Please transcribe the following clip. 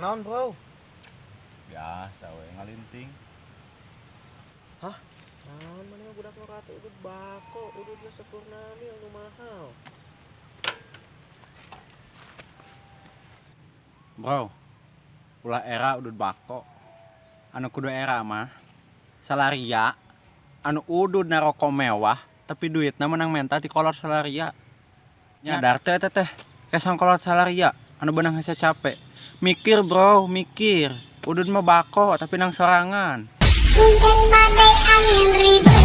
Kenaon, Bro? Biasa we ngalinting. Hah? Naon maneh mah budak ngora teh udud bako, ududna Sempurna Mil nu mahal. Bro, ulah era udud bako. Anu kudu era mah salaria anu udud na rokok mewah tapi duitna menang menta ti kolor salaria. Nyadar teh eta teh kesang kolor salaria anu benang hese capek. Mikir, bro, mikir. Udud mah bako tapi nang sorangan. Hujan badai angin ribut.